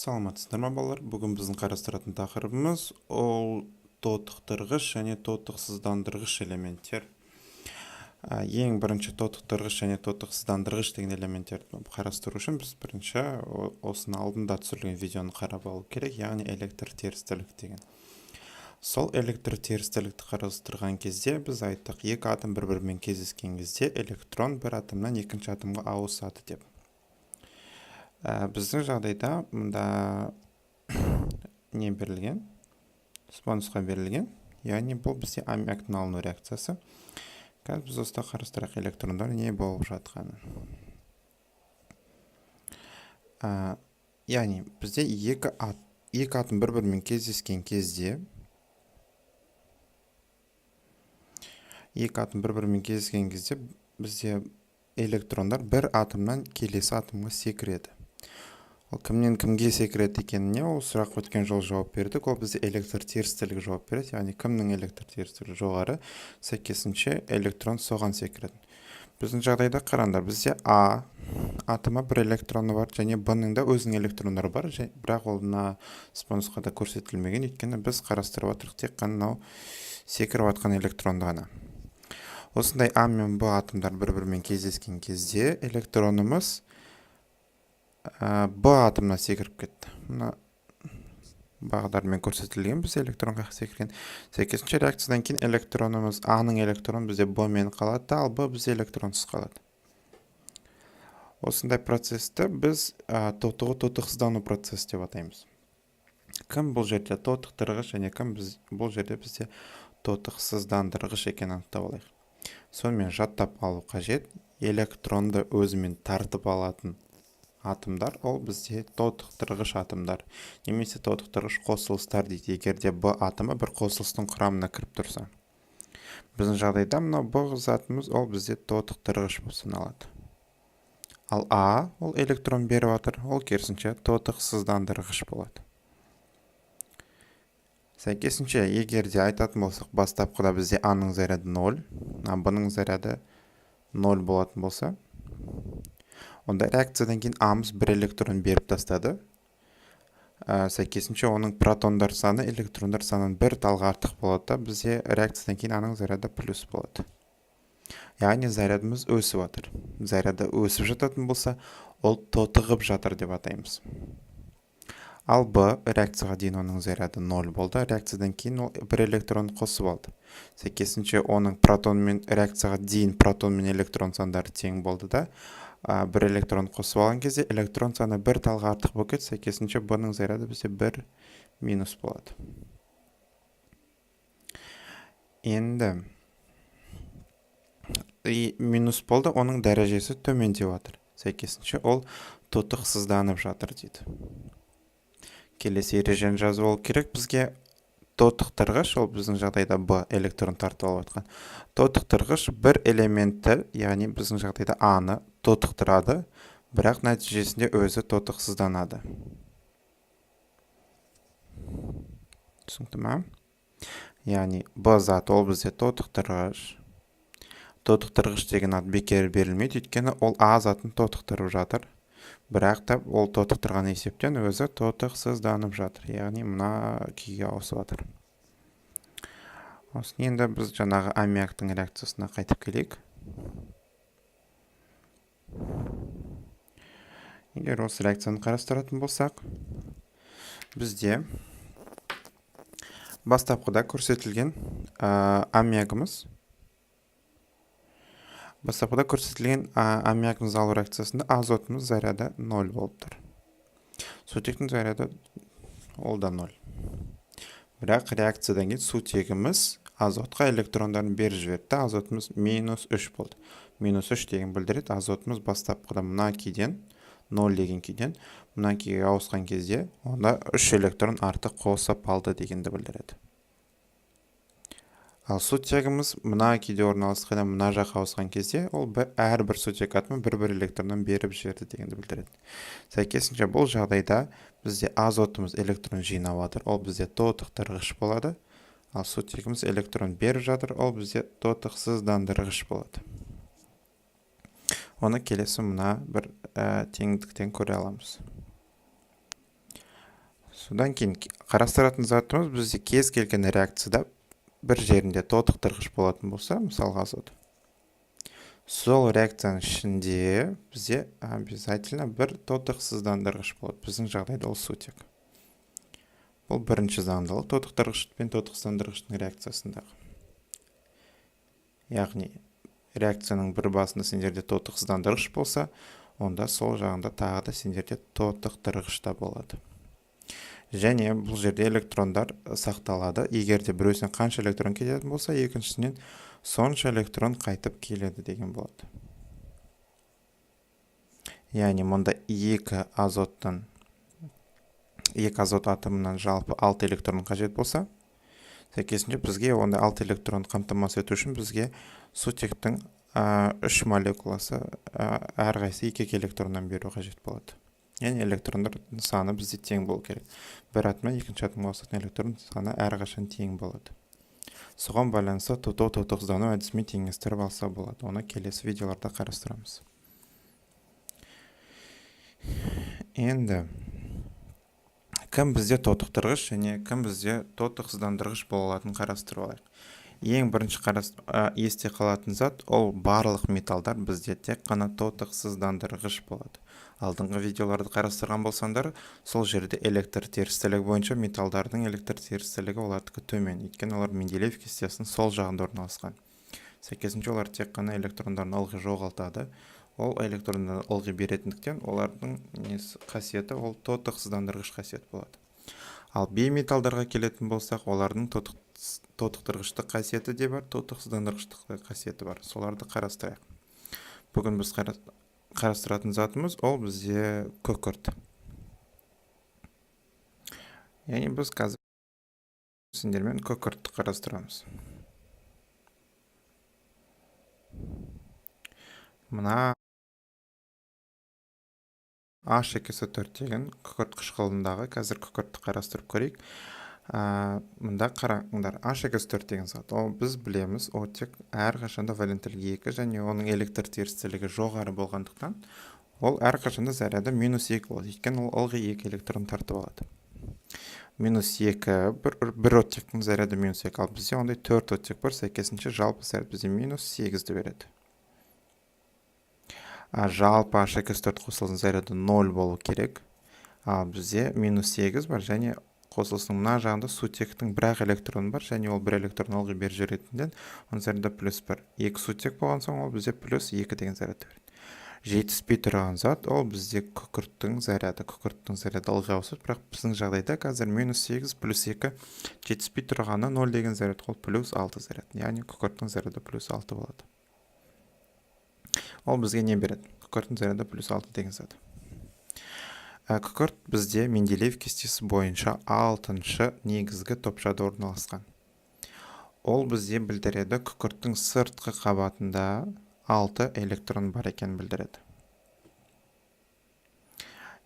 Саламатсыздар ма, балалар? Бүгін біздің қарастыратын тақырыбымыз ол тотықтырғыш және тотықсыздандырғыш элементтер. Ең бірінші тотықтырғыш және тотықсыздандырғыш деген элементтерді қарастыру үшін біз бірінші осының алдында түсірілген видеоны қарап алу керек, яғни электр терістілік деген. Сол электр терістілікті қарастырған кезде біз айттық, екі атом бір-бірімен кездескен кезде электрон бір атомнан екінші атомға ауысады деп. Біздің жағдайда мында не берілген? Спонсорға берілген. Яғни бұл бізде аммиактың алыну реакциясы. Қазір біз осында қарастырайық электрондар не болып жатқанын. Яғни бізде екі атом бір-бірімен кездескен кезде бізде электрондар бір атомнан келесі атомға секіреді. Ол кімнен кімге секіреді екеніне ол сұрақ өткен жолы жауап бердік. Ол бізде электр терістілігі жауап береді. Яғни кімнің электр терістілігі жоғары, сәйкесінше электрон соған секіреді. Біздің жағдайда қараңдар, бізде А атомы бір электроны бар және Б-ның да өзінің электрондары бар, бірақ ол мына спонсорға көрсетілмеген, өйткені біз қарастырып отырмық тек қана мынау секіріп жатқан электронды ғана. Осындай А мен Б атомдар бір-бірімен кездескен кезде электронымыз Б атомына секіріп кетті. Мына бағдармен көрсетілген бізде электрон қаяққа секірген. Сәйкесінше реакциядан кейін электронымыз А-ның электроны бізде Б мен қалады, ал Б бізде электронсыз қалады. Осындай процесті біз тотығу тотықсыздану процесі деп атаймыз. Кім бұл жерде тотықтырғыш және кім бұл жерде бізде тотықсыздандырғыш екенін анықтап алайық. Сонымен жаттап алу қажет. Электронды өзімен тартып алатын атомдар ол бізде тотықтырғыш атомдар немесе тотықтырғыш қосылыстар дейді, егер де Б атомы бір қосылыстың құрамына кіріп тұрса. Біздің жағдайда мынау Б затымыз ол бізде тотықтырғыш болып саналады. Ал А ол электрон беріп жатыр, ол керісінше тотықсыздандырғыш болады. Сәйкесінше, егер де айтатын болсақ, бастапқыда бізде А-ның заряды 0, а Б-ның заряды 0 болатын болса, онда реакциядан кейін А-мыз бір электрон беріп тастады. Сәйкесінше оның протондар саны электрондар санынан бір талға артық болады да, бізде реакциядан кейін А-ның заряды плюс болады. Яғни зарядымыз өсіп жатыр. Заряды өсіп жататын болса, ол тотығып жатыр деп атаймыз. Ал Б реакцияға дейін оның заряды 0 болды. Реакциядан кейін ол бір электрон қосып алды. Сәйкесінше оның протон мен реакцияға дейін протон мен электрон сандары тең болды да, бір электрон қосып алған кезде электрон саны бір талға артық болып кетті. Сәйкесінше Б-ның заряды бізде 1 минус болады. Енді минус болды, оның дәрежесі төмендеп жатыр. Сәйкесінше ол тотықсызданып жатыр дейді. Келесі ережені жазып алу керек бізге. Тотықтырғыш, ол біздің жағдайда Б электрон тартып алып жатқан. Тотықтырғыш бір элементті, яғни біздің жағдайда А-ны тотықтырады, бірақ нәтижесінде өзі тотықсызданады. Түсінікті ма? Яғни Б заты ол бізде тотықтырғыш. Тотықтырғыш деген ат бекер берілмейді, өйткені ол А затын тотықтырып жатыр. Бірақ та ол тотықтырған есептен өзі тотықсызданып жатыр, яғни мына күйге ауысып жатыр. Осыны енді біз жаңағы аммиактың реакциясына қайтып келейік. Егер осы реакцияны қарастыратын болсақ, бізде бастапқыда көрсетілген аммиагымыз аммиагымыз алу реакциясында азотымыз заряды 0 болып тұр. Сутектің заряды ол да 0. Бірақ реакциядан кейін сутегіміз азотқа электрондарын беріп жіберді, азотымыз минус 3 болды. Минус 3 деген білдіреді, азотымыз бастапқыда мына күйден 0 деген күйден мына күйге ауысқан кезде онда 3 электрон артық қосып алды дегенді білдіреді. Ал сутегіміз мына күйде орналасқанда мына жаққа ауысқан кезде ол әрбір сутек атомы бір-бір электроннан беріп жіберді дегенді білдіреді. Сәйкесінше бұл жағдайда бізде азотымыз электрон жинап жатыр, ол бізде тотықтырғыш болады. Ал сутегіміз электрон беріп жатыр, ол бізде тотықсыздандырғыш болады. Оны келесі мына бір теңдіктен көре аламыз. Содан кейін қарастыратын затымыз бізде кез келген реакцияда бір жерінде тотықтырғыш болатын болса, мысалға азот. Сол реакцияның ішінде бізде обязательно бір тотықсыздандырғыш болады. Біздің жағдайда ол сутек. Бұл бірінші заңдылық тотықтырғыш пен тотықсыздандырғыштың реакциясындағы. Яғни реакцияның бір басында сендерде тотықсыздандырғыш болса, онда сол жағында тағы да сендерде тотықтырғыш та болады. Және бұл жерде электрондар сақталады. Егер де біреусінен қанша электрон кететін болса, екіншісінен сонша электрон қайтып келеді деген болады. Яғни мұнда екі азот атомынан жалпы 6 электрон қажет болса, сәйкесінше бізге онда 6 электрон қамтамасыз ету үшін бізге сутектің 3 молекуласы әрқайсысы 2 электроннан беру қажет болады. Яғни электрондардың саны бізде тең болу керек. Бір атомнан екінші атомға ауысатын электрон саны әрқашан тең болады. Соған байланысты тотығыздану әдісімен теңестіріп алса болады. Оны келесі видеоларда қарастырамыз. Енді кім бізде тотықтырғыш және кім бізде тотықсыздандырғыш бола алатынын қарастырып алайық. Ең бірінші есте қалатын зат, ол барлық металдар бізде тек қана тотықсыздандырғыш болады. Алдыңғы видеоларды қарастырған болсаңдар, сол жерде электр терістілігі бойынша металдардың электр терістілігі олардікі төмен, өйткені олар Менделеев кестесінің сол жағында орналасқан. Сәйкесінше олар тек қана электрондарын ылғи жоғалтады. Ол электрондарын ылғи беретіндіктен олардың қасиеті ол тотықсыздандырғыш қасиет болады. Ал бейметалдарға келетін болсақ, олардың тотықтырғыштық қасиеті де бар, тотықсыздандырғыштық қасиеті бар. Соларды қарастырайық. Бүгін біз қарастыратын затымыз ол бізде күкірт. Яғни біз қазір сендермен күкіртті қарастырамыз. Мына H2SO4 деген күкірт қышқылындағы қазір күкіртті қарастырып көрейік. Мында қараңдар, H2SO4 деген зат. Ол біз білеміз, оттек әрқашанда валенттілігі 2 және оның электр терістілігі жоғары болғандықтан, ол әрқашанда заряды минус 2 болады. Өйткені ол ылғи 2 электрон тартып алады. Минус 2, бір оттектің заряды минус 2, ал бізде ондай 4 оттек бар, сәйкесінше жалпы заряд бізде минус 8-ді береді. Жалпы H2SO4 қосылысының заряды 0 болу керек. Ал бізде минус 8 бар және қосылысының мына жағында сутектің бір-ақ электроны бар және ол бір электрон ылғи беріп жіберетінден оның заряды плюс 1. 2 сутек болған соң ол бізде плюс 2 деген зарядты береді. Жетіспей тұрған зат ол бізде күкірттің заряды. Күкірттің заряды ылғи ауысады, бірақ біздің жағдайда қазір минус 8 плюс 2 жетіспей тұрғаны 0 деген заряд, ол плюс 6 заряд. Яғни күкірттің заряды плюс 6 болады. Ол бізге не береді? Күкірттің заряды плюс 6 деген зат. Күкірт бізде Менделеев кестесі бойынша 6-шы негізгі топшада орналасқан. Ол бізде білдіреді күкірттің сыртқы қабатында 6 электрон бар екенін білдіреді.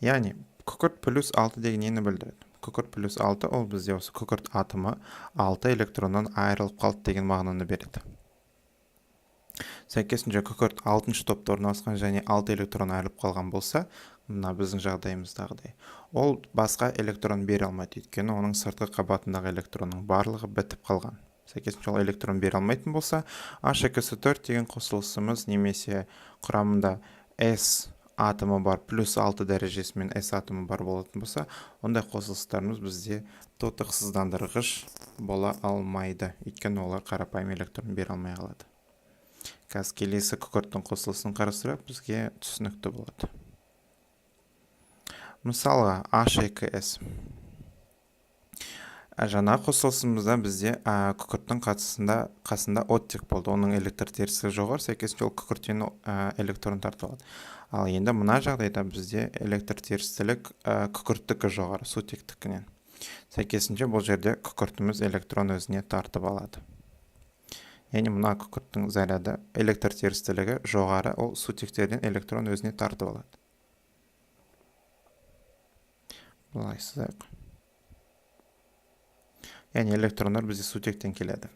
Яғни күкірт плюс 6 деген нені білдіреді? Күкірт плюс 6 ол бізде осы күкірт атомы 6 электроннан айырылып қалды деген мағынаны береді. Сәйкесінше күкірт 6-шы топта орналасқан және 6 электрон айырылып қалған болса, мына біздің жағдайымыздағыдай, ол басқа электрон бере алмайды, өйткені оның сыртқы қабатындағы электронның барлығы бітіп қалған. Сәйкесінше ол электрон бере алмайтын болса, H2SO4 деген қосылысымыз немесе құрамында S атомы бар, плюс 6 дәрежесімен S атомы бар болатын болса, ондай қосылыстарымыз бізде тотықсыздандырғыш бола алмайды, өйткені олар қарапайым электрон бере алмай қалады. Қазір келесі күкірттің қосылысын қарастырып, бізге түсінікті болады. Мысалға, H2S. Жаңа қосылысымызда бізде күкірттің қасында оттек болды. Оның электр терістігі жоғары, сәйкесінше ол күкірттен электрон тартып алады. Ал енді мына жағдайда бізде электр терістілік күкірттікі жоғары, сутектікінен. Сәйкесінше бұл жерде күкіртіміз электрон өзіне тартып алады. Яғни мына күкірттің заряды, электр терістілігі жоғары, ол сутектерден электрон өзіне тартып алады. Былай сызайық. Яғни электрондар бізде сутектен келеді.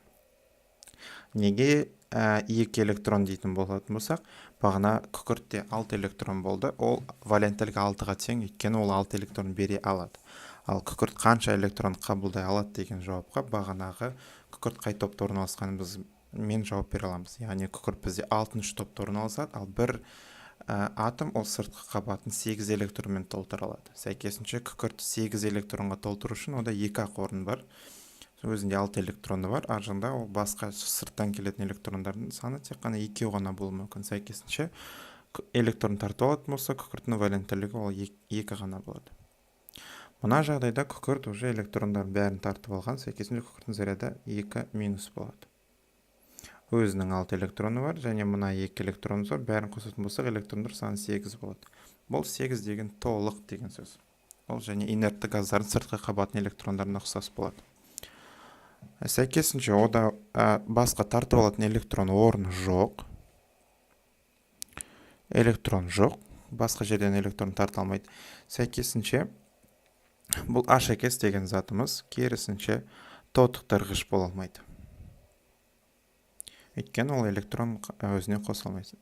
Неге 2 электрон дейтін болатын болсақ, бағана күкіртте 6 электрон болды, ол валенттілігі 6-ға тең, өйткені ол 6 электрон бере алады. Ал күкірт қанша электрон қабылдай алады деген жауапқа бағанағы күкірт қай топта орналасқанын біз мен жауап бере аламыз. Яғни күкірт бізде 6-шы топта орналасады, ал бір атом ол сыртқы қабатын 8 электронмен толтыра алады. Сәйкесінше күкірт 8 электронға толтыру үшін онда 2 ақ орын бар. Өзінде 6 электроны бар, ар жағында ол басқа сырттан келетін электрондардың саны тек қана 2 ғана болуы мүмкін. Сәйкесінше электрон тартып алатын болса, күкірттің валенттілігі ол 2 ғана болады. Мына жағдайда күкірт уже электрондардың бәрін тартып алған, сәйкесінше күкірттің заряды 2 минус болады. Өзінің 6 электроны бар және мына 2 электроны бар, бәрін қосатын болсақ электрондар саны 8 болады. Бұл 8 деген толық деген сөз. Ол және инертті газдардың сыртқы қабатының электрондарына ұқсас болады. Сәйкесінше ода басқа тартып алатын электрон орны жоқ. Электрон жоқ, басқа жерден электрон тарта алмайды. Сәйкесінше бұл H2S деген затымыз керісінше тотықтырғыш бола алмайды. Өйткені ол электрон өзіне қоса алмайды.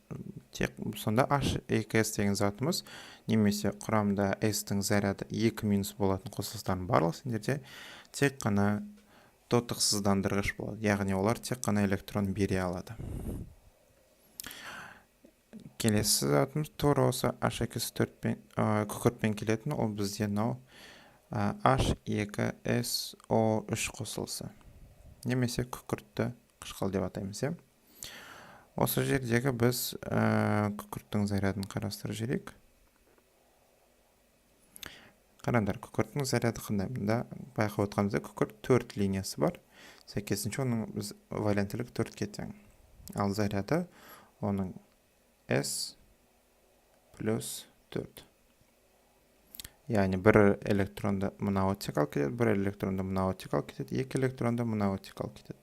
Тек сонда H2S деген затымыз немесе құрамында S-тің заряды 2 минус болатын қосылыстардың барлығы сендерде тек қана тотықсыздандырғыш болады. Яғни олар тек қана электрон бере алады. Келесі затымыз тура осы H2S4-пен, күкіртпен келетін, ол бізде мынау H2SO3 қосылысы. Немесе күкіртті қышқыл деп атаймыз. Осы жердегі біз күкірттің зарядын қарастырып жіберейік. Қараңдар, күкірттің заряды қандай? Мында байқап отқанымыздай күкірт 4 линиясы бар. Сәйкесінше оның біз валенттілігі 4-ке тең. Ал заряды оның S плюс 4. Яғни бір электронды мына оттек алып кетеді, бір электронды мына оттек алып кетеді, екі электронды мына оттек алып кетеді.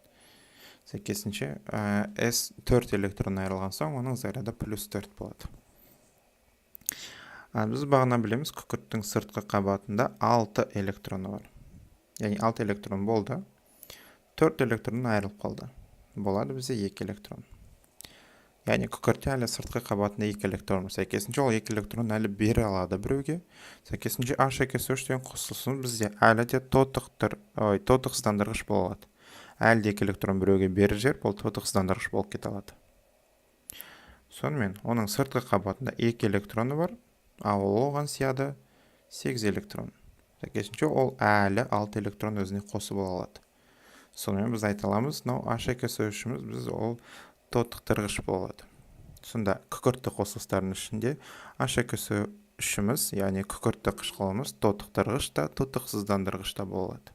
Сәйкесінше, S 4 электрон айырылған соң оның заряды плюс 4 болады. Біз бағана білеміз, күкірттің сыртқы қабатында 6 электроны бар. Яғни 6 электрон болды, 4 электрон айырылып қалды. Болады бізде 2 электрон. Яғни күкіртте әлі сыртқы қабатында 2 электрон бар. Сәйкесінше ол 2 электрон әлі бере алады біреуге. Сәйкесінше H2SO3 деген қосылысын бізде әлі де тотықсыздандырғыш бола алады. Әлі де 2 электрон біреуге беріп жіберіп, ол тотықсыздандырғыш болып кете алады. Сонымен оның сыртқы қабатында 2 электроны бар, ал ол оған сияды 8 электрон. Сәйкесінше ол әлі 6 электрон өзіне қосып ала алады. Сонымен біз айта аламыз, мынау H2SO3-іміз біз ол тотықтырғыш болады. Сонда күкіртті қосылыстардың ішінде H2SO3-іміз, яғни күкіртті қышқылымыз тотықтырғыш та, тотықсыздандырғыш та болады.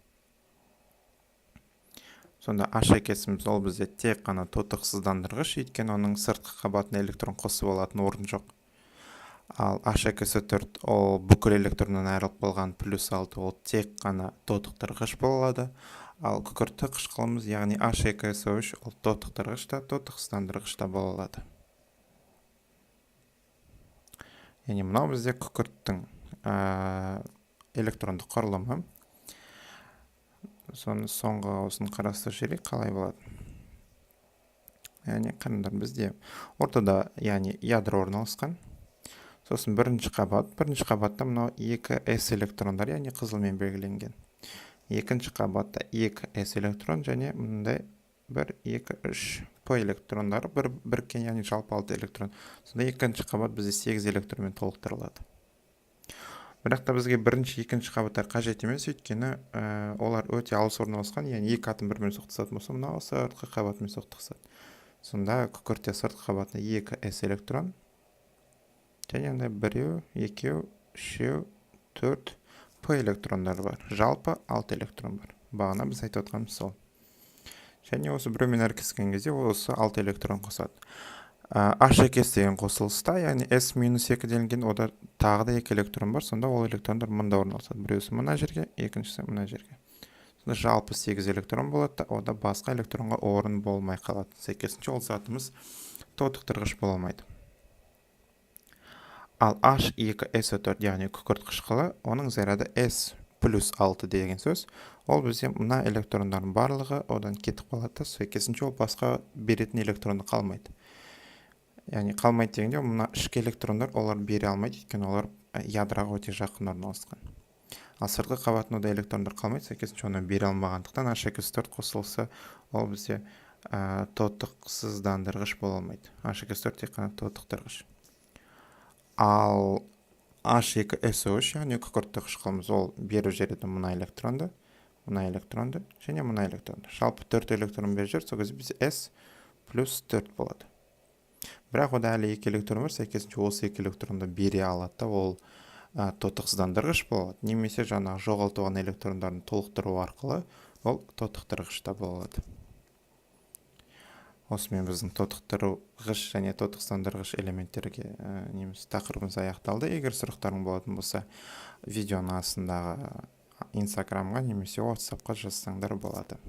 Сонда H2S-іміз ол бізде тек қана тотықсыздандырғыш, өйткені оның сыртқы қабатына электрон қосып алатын орын жоқ. Ал H2SO4 ол бүкіл электроннан айырылып қалған плюс 6, ол тек қана тотықтырғыш бола алады. Ал күкіртті қышқылымыз, яғни H2SO3, ол тотықтырғыш та, тотықсыздандырғыш та бола алады. Яғни мынау бізде күкірттің электрондық құрылымы. Соны соңғы ауызын қарастырып жіберейік, қалай болады. Яғни қараңдар, бізде ортада, яғни ядро орналасқан. Сосын бірінші қабат, бірінші қабатта мынау 2 S электрондар, яғни қызылмен белгіленген. Екінші қабатта 2 S электрон және мындай 1, 2, 3 P электрондары біріккен, яғни жалпы 6 электрон. Сонда екінші қабат бізде 8 электронмен толықтырылады. Бірақ та бізге бірінші, екінші қабаттар қажет емес, өйткені олар өте алыс орналасқан, яғни екі атом бір-бірімен соқтығысатын болса, мынау сыртқы қабатымен соқтығысады. Сонда күкіртте сыртқы қабатында 2 S электрон және мындай біреу, екеу, үшеу, төрт P электрондары бар. Жалпы 6 электрон бар. Бағана біз айтып отқанымыз сол. Және осы біреумен әрекеттескен кезде осы 6 электрон қосады. H2S деген қосылыста, яғни S минус 2 делінген, ода тағы да 2 электрон бар. Сонда ол электрондар мында орналасады. Біреусі мына жерге, екіншісі мына жерге. Сонда жалпы 8 электрон болады да, ода басқа электронға орын болмай қалады. Сәйкесінше ол затымыз тотықтырғыш бола алмайды. Ал H2SO4, яғни күкірт қышқылы, оның заряды S Плюс 6 деген сөз, ол бізде мына электрондардың барлығы одан кетіп қалады да, сәйкесінше ол басқа беретін электроны қалмайды. Яғни қалмайды дегенде, мына ішкі электрондар, олар бере алмайды, өйткені олар ядроға өте жақын орналасқан. Ал сыртқы қабатында электрондар қалмайды, сәйкесінше оны бере алмағандықтан, H2S4 қосылысы ол бізде тотықсыздандырғыш бола алмайды. H2S4 тек қана тотықтырғыш. Ал H2SO3, яғни күкіртті қышқылымыз, ол беріп жібереді мына электронды, мына электронды және мына электронды. Жалпы төрт электрон беріп жіберді. Сол кезде бізде S плюс 4 болады. Бірақ ода әлі екі электрон бар, сәйкесінше осы екі электронды бере алады да, ол тотықсыздандырғыш болады немесе жаңағы жоғалтылған электрондарын толықтыру арқылы ол тотықтырғыш та бола алады. Осымен біздің тотықтырғыш және тотықсыздандырғыш элементтерге немесе тақырыбымыз аяқталды. Егер сұрақтарың болатын болса, видеоның астындағы Инстаграмға немесе Ватсапқа жазсаңдар болады.